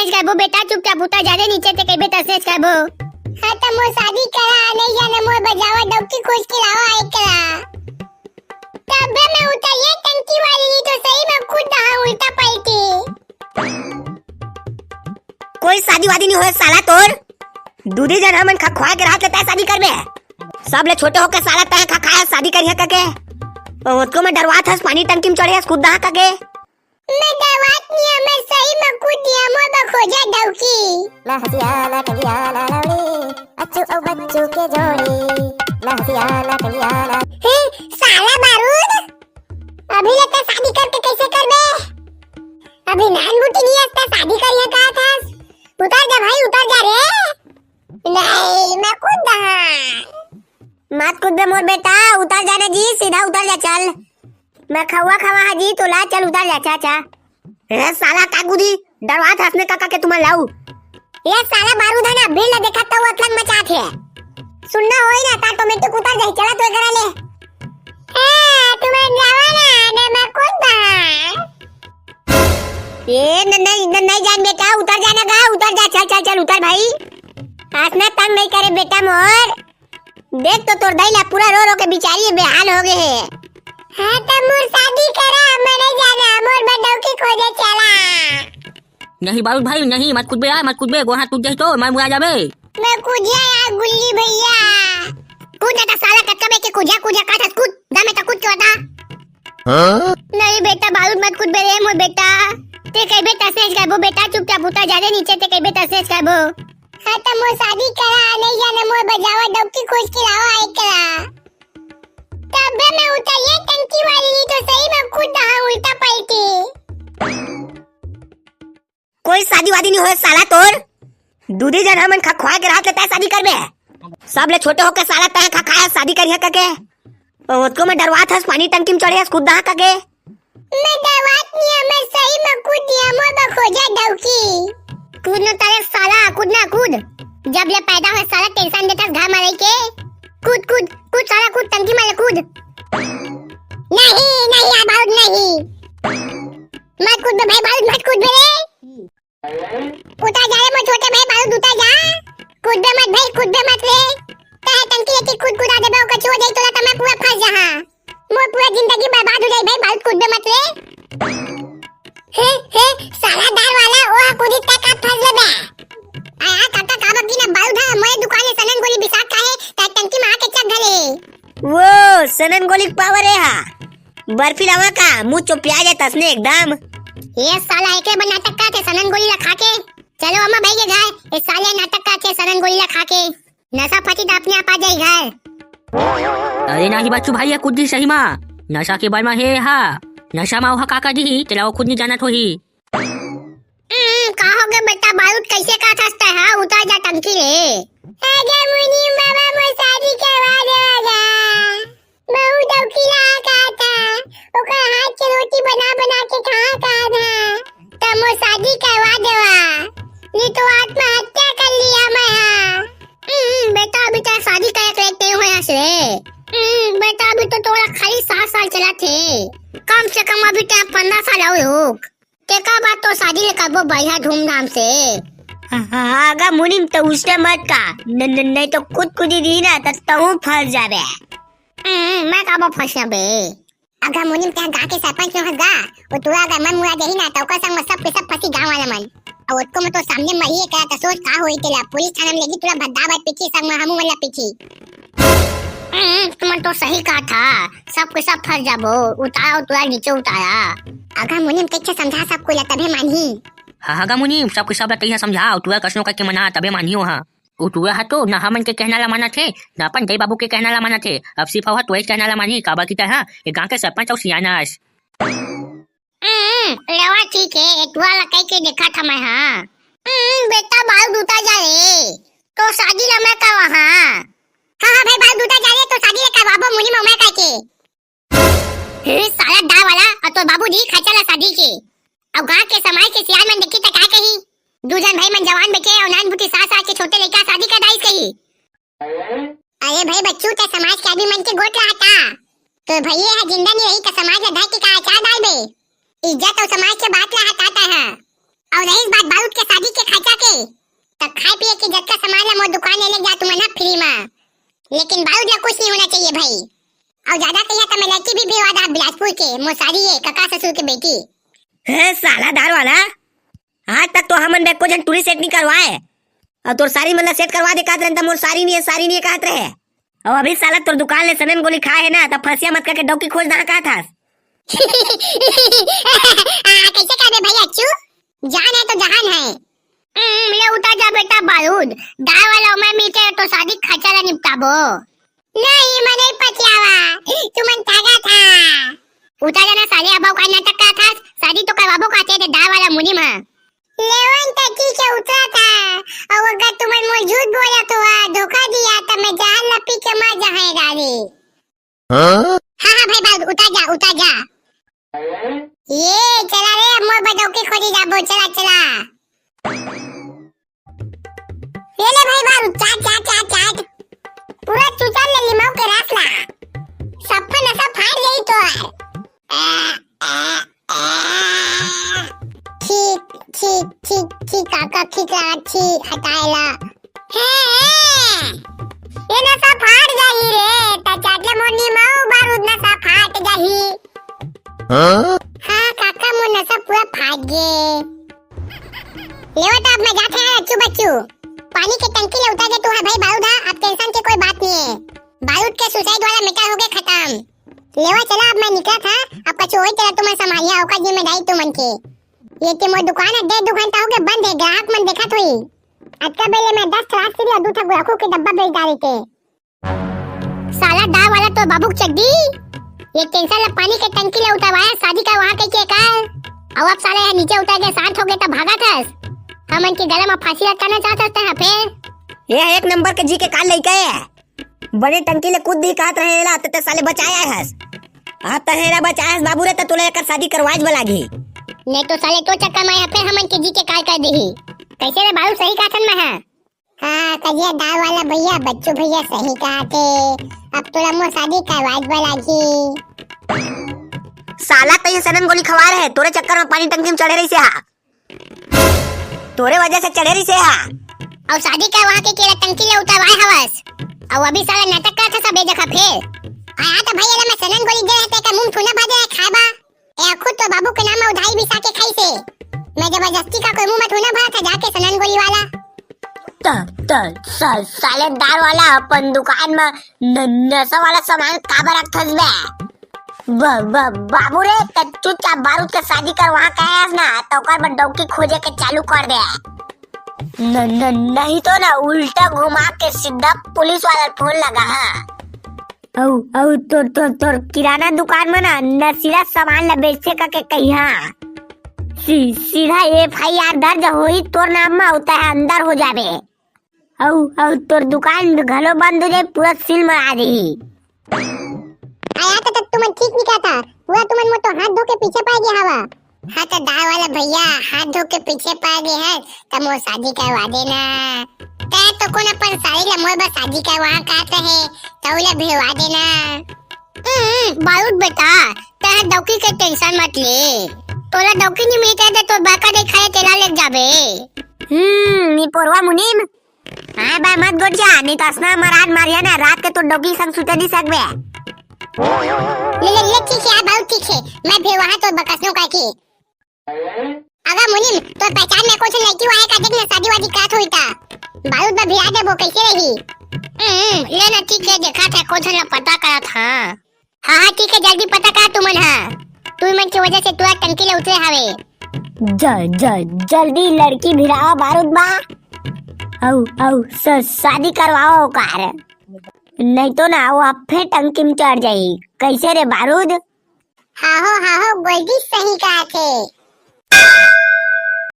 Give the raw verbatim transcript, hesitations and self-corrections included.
करबो बेटा, चुपचाप उतर जा रे नीचे, ते कहिबे तसनेच करबो। हाँ, त मोर शादी करा, नहीं जाना मोर बजावा डौकी खोज के लावा एकला। तबे मैं उतरिया टंकी वाली, नहीं तो सही में खुद दहा उल्टा पलटी। कोई शादी वादी नहीं होय साला तोर। दूधी जन हमन खखवा के रात ले तय शादी करबे। सब ले छोटे होके साला तय खखाया शादी करिया कके। ओतको में डरवात हस पानी टंकी में चढ़े हस खुद दहा कके। मैं डरवात नहीं, मैं सही में खुद दिया मोर बखोजा डौकी। ना हसिया ना टंगिया ना लौड़ी, अच्छू अउ बच्चू के जोड़ी। ना हसिया ना टंगिया ना। हे, साला बारूद, अभी ले तय शादी करके कैसे करबे? अभी नान बुटी नहीं हस, तय शादी करिया कहत हस। उतर जा भाई, उतर जा रे। नहीं, मैं खुद दहा। मत कूदबे मोर बेटा, उतर जाने जी, सीधा उतर जा, चल। मैं खवा खवा हा जी तोला, चल उतर जा, अच्छा, अच्छा। ए साला का कूदी, डरवात हस ने कका के तुमन लाऊ। ये साला बारूद हे ना, भीड़ ला देखत तो अतलन मचात हे। सुनना होई ना, त automatic उतर जाही, चला तो करा ले। ए, तुमन जावा ना, ने मैं खुद दहा। ए, न-, नहीं, न-, नहीं जान बेटा, उतर जाना गा, उतर जा, चल, चल, चल, उतर भाई। हंसना तंग नहीं करे बेटा मोर। देख तो तोर दाई ला पूरा रो रो के बिचारी बेहाल हो गए हे। हाँ, त मोर शादी करा, मरे जाना, मोर बंडौकी खोजे चला। नहीं बारूद भाई, नहीं, मत कूदबे यार, मत कूदबे, गोहा टूट जाही तो, मैं मुआ जाबे। मैं कूदिया यार गुल्ली भैया। कूद ना त साला कतका बे के कूदिया, कूदिया काटत कूद, दम हे त कूद के बता। हाँ? नहीं बेटा, बारूद मत कूदबे रे मोर बेटा। ते कहिबे तसनेच करबो बेटा, चुपचाप उतर जा रे नीचे, ते कहिबे तसनेच करबो। हाँ, त मोर शादी करा, नहीं जाना मोर बजावा डौकी खोज के लावा एकला। तबे मैं उतरिया टंकी वाली, नहीं तो सही में खुद दहा उल्टा पलटी। कोई शादी वादी नहीं होय साला तोर। दूधी जन हमन खखवा के रात ले तय शादी करबे। सब ले छोटे होके साला तय खखाया शादी करिया कके। ओतको में डरवात हस पानी टंकी में चढ़े हस खुद दहा कके। मैं डरवात नहीं, मैं सही में खुद दिया मोर बखोजा डौकी। कूद न तारे साला, कूद ना कूद। जब ले पैदा होय साला tension देत हस घर में रह के। कूद, कूद, कूद साला कूद, टंकी में ले कूद। नहीं, नहीं यार बारूद नहीं। मत कूदबे भाई बारूद, मत कूदबे रे। उतर जा रे मोर छोटे भाई बारूद, उतर जा। कूदबे मत भाई, कूदबे मत रे। तय टंकी लेके कूद कूदा देबे, ओकर छुआ जाई तोला त मैं पूरा फंस जाहा। मोर पूरा जिंदगी बर्बाद हो जाई भाई बारूद, कूदबे मत रे। हे, हे, साला दार वाला, ओ कूदी तय का फंस लेबे। आ, आ, काका का बकी ना बारूद हा, मोए दुकान ले सनन गोली बिसात काहे, तय टंकी में आके चक घले। वो सनन गोली के power हे हा। बर्फी लावा का, मुंह चोपिया जाए तसने एकदम। ये साला एके बर नाटक करथे सनन गोली ला खा के। चलो अम्मा भाई के घर, ये साले नाटक करथे सनन गोली ला खा के। नशा फटी त अपने आप आ जाई घर। अरे नाही बच्चू भाई, ये कुछ दिन सही मा नशा के बर मा हे हा। नशा मा ओहा का कर दिही, तेला वो खुद नहीं जानत होही। हम्म, का हो गया बेटा बारूद, कैसे का थस तय हा? उतर जा टंकी ले। आजा मुनीम बाबा, मोर शादी करवा दे आजा। बहुत औखिला का था, ओकर हाथ के रोटी बना बना के खा का था। त मोर शादी करवा देवा, नहीं तो आत्महत्या कर लिया मैं हा। हम्म, बेटा अभी तो शादी करे के लेते हुए हंस रे। हम्म, बेटा अभी तो तोरा खाली सात साल चला थे, कम से कम अभी तो पंद्रह साल और हो। तेकर बाद तो शादी ले करबो बढ़िया धूमधाम से। हाँ, हाँ, हाँ, अगर मुनीम तो उसने मत का, न, न, नहीं तो खुद खुद ही दी ना, तो तहूँ फंस जाबे। हम्म, मैं काबर फंस जाबे? अगर मुनीम तें गांव के सरपंच में हंस गा, वो तोरा अगर मन मुआ देही ना, तो ओकर संग में सब के सब फंसी गांव वाला मन। और ओतको में तो सामने मरिए करा, तो सोच का होई तेला, पुलिस थाना में लेगी तोला भद्दा भद पीछे संग में हमू वाला पीछे। हम्म, तुमन तो सही कहा था, सब के सब फंस जाबो, उतारा, उतारा, नीचे उतारा। अगर मुनीम कइसे समझा सब कोई ला तभे मानही। हाँ, हाँ गा मुनीम, सब के सब ला तइहा समझा, उतुआ कसनो करके मना, तभे मानही ओहा। उतुआ हा तो ना हमन के कहना ला मानत हे, ना अपन दई बाबू के कहना ला मानत हे। अब सिर्फ ओहा तोरे कहना ला मानही, काबर कि तैं हा ए गांव के सरपंच अउ सियान अस। हम्म, लेवा ठीक हे, एतुआ ला कहि के देखत हंव मैं हा। हम्म, बेटा बाल दूता जा रे, तो शादी ला मैं करवा हा। हाँ, हाँ भाई, बाल दूता जा रे, तो शादी ला करवाबो मुनीम अउ मैं कहि के। हे साला दार वाला, अउ तोर बाबूजी खर्चा ला शादी के। अउ गांव के समाज के सियान मन देखी त का कही? दू झन भाई मन जवान बइठे अउ नान बुटी सात साल के छोटे लइका शादी कर दाइस कही। अरे भाई बच्चू, तैं समाज के आदमी मन के गोठ ला हटा। तोर भइये ह जिंदा नइ रही त समाज ला धर के का अचार डालबे? इज्जत अउ समाज के बात ला हटा तैं हा। अउ रहिस बात बारूद के शादी मोर दुकान ले लेके जा तुमन ह free म। लेकिन बारूद ला कुछ नहीं होना चाहिए भाई। अउ ज्यादा कहिया त मैं लड़की भी भेजवा दा बिलासपुर के, मोर सारी हे, कका ससुर के बेटी। हे साला दार वाला, आज तक तो हमन एको झन टूरी set नहीं करवाए। अउ तोर सारी मन ला set करवा दे कहत रहे, त मोर सारी नहीं हे, सारी नहीं हे कहत रहे। अउ अभी साला तोर दुकान ले सनन गोली खाए हे ना, त फंसिया मत करके डौकी खोज ना कहत हस। आ, कैसे कहबे भाई अच्छू? जान है तो जहान है। हम्म, ले उतर जा बेटा बारूद, दार वाला ओमा मिलते तो सारी खर्चा ला निपटाबो। नहीं, मैं नहीं पतियावा, तुमन ठगा था। उतर जाना साले, अब का नाटक का था, सारी तो करवाबो कहते थे दार वाला मुनीम। लेवन त ठीक है उतरा था, अउ अगर तुमन मोर झूठ बोला तो धोखा दिया त मैं जहर ला पी के मर जाए दादी। हाँ? हाँ हाँ भाई बारूद उतर जा, उतर जा। ये चला रे, अब मोर बर डौकी खोजे जाबो, चला चला। ले ले भाई बारूद, चाट चाट चाट चाट। पूरा चुचर ले लिमाऊ के रस ला। सबका नसा फाट जाई तोर। छी, छी, छी, छी, काका, खिचड़ा, छी, हटाए ला। हे, हे, ये नसा फाट जाही रे, त चाट ले मोर निमाऊ बारूद नसा फाट जाही। हाँ? हाँ, काका, मोर नसा पूरा फाट गे। लेवा त अब मैं जात हँव अच्छू बच्चू। पानी के टंकी ले उतार दे तू ह भाई बारूद हा, अब tension के कोई बात नहीं है। बारूद के suicide वाला matter हो गए खत्म। लेवा चला अब मैं निकलत हँव, अब कछु होई तेला तुमन संभालिया, ओकर जिम्मेदारी तुमन के। ये ते मोर दुकान है, डेढ़ दू घंटा हो गए बंद है, ग्राहक मन देखत होई। अतका बेले मैं दस ठो राजश्री अउ दू ठो गुड़ाखू के डब्बा बेच डारे ते। साला दार वाला तोर बाबू के चड्डी, ये tension ला पानी के टंकी ला उतरवाया, शादी का वहाँ कह के कर। अउ अब साला ये नीचे उतर के शांत हो गए त भागत हस। हमन के गला में फांसी लटकाना चाहत हस तैं ह फेर। ये एक नंबर के जी के काल लइका है। बड़े टंकी ले कूद दी कहत रहे एला, त ते साले बचाए आए हस। अब तैं एला बचाए हस बाबू रे, त तोला एकर शादी करवाए बर लागही। नहीं तो साले तोर चक्कर में या फेर हमन के जी के काल कर देही। कैसे रे बाबू, सही कहत हन मैं ह? हाँ, करिया दार वाला भैया, बच्चू भैया सही कहत हे। अब तोला मोर शादी करवाए बर लागही। साला तैं ह सनन गोली खवाए रहे, तोरे चक्कर में पानी टंकी में चढ़े रहिसे हा। तोरे वजह से चढ़े रहिसे हा। अउ शादी का वहाँ के केरा टंकी ले उतरवाए हवस। अउ अभी साला नाटक करत हस सब ए जगह फेर। आया त भाई, एला मैं सनन गोली दे रहे, तेकर मुंह थूना भर दे रहे खाए बा। ए खुद तो बाबू के नाम म उधारी बिसा के खाइसे। मैं जबरदस्ती का कोई मुंह म थूना भरत हँव जाके सनन गोली वाला। त, त, स-, साले दार वाला अपन दुकान म न-, नशा वाला सामान काबर रखथस बे? ब-, ब-, बाबू रे, त चुपचाप बारूद के शादी करवा के आयस ना, त ओकर बर डौकी खोजे के चालू कर दे। न-, न-, नहीं तो ना उल्टा घुमा के सीधा पुलिस वाला फोन लगा, हाँ। अउ, अउ तोर, तोर, तोर किराना दुकान म ना नशीला सामान ला बेचथे कके कहिहा। सी-, सीधा F I R दर्ज होही तोर नाम म, अउ तैं अंदर हो जाबे। अउ, अउ तोर दुकान घलो बंद हो जाही, पूरा सील मरा देही। आया त, त तुमन ठीक नइ कहथा, पूरा तुमन मोर तो हाथ धो के पीछे पड़ गे हवा। हाँ त दार वाला भैया, हाथ धो के पीछे पड़ गे हस, त मोर शादी करवा देना। तैं तो कोन अपन सारी ला मोर बर शादी करवा कहत रहे, त ओला भिड़वा देना। हम्म, बारूद बेटा, तैं डौकी के tension मत ले। तोला डौकी नइ मिलही त तोर बड़का दाई खाए तेला ले जाबे। हम्म, निपोरवा मुनीम। हाँ बे, मत गोठिया, नइ त असना मराठ मारिया ना, रात के तोर डौकी संग सुते नइ सकबे। ले, ले, ले, ठीक हे, हाँ, बहुत ठीक हे। मैं भिड़वाहूँ तोर बकसनो काकी। अगर मुनीम, तोर पहचान में कुछ लड़की वाले का देख ना, शादी वादी करत होही त। बारूद बर भिड़ा देबो, कैसे रही? हम्म, ले ना, ठीक हे, देखत हँव, कुछ ला पता करत हँव। हाँ, हाँ, ठीक हे, जल्दी पता कर तुमन ह। तुमन के वजह से टूरा टंकी ले उतरे हवे। ज-, ज-, जल्दी लड़की भिड़ावा बारूद बा। अउ, अउ, स-, शादी करवावा ओकर। नहीं तो ना, वो अब फेर टंकी में चढ़ जाही। कैसे रे बारूद? हाहो, हाहो, गोल्डी सही कहत हे।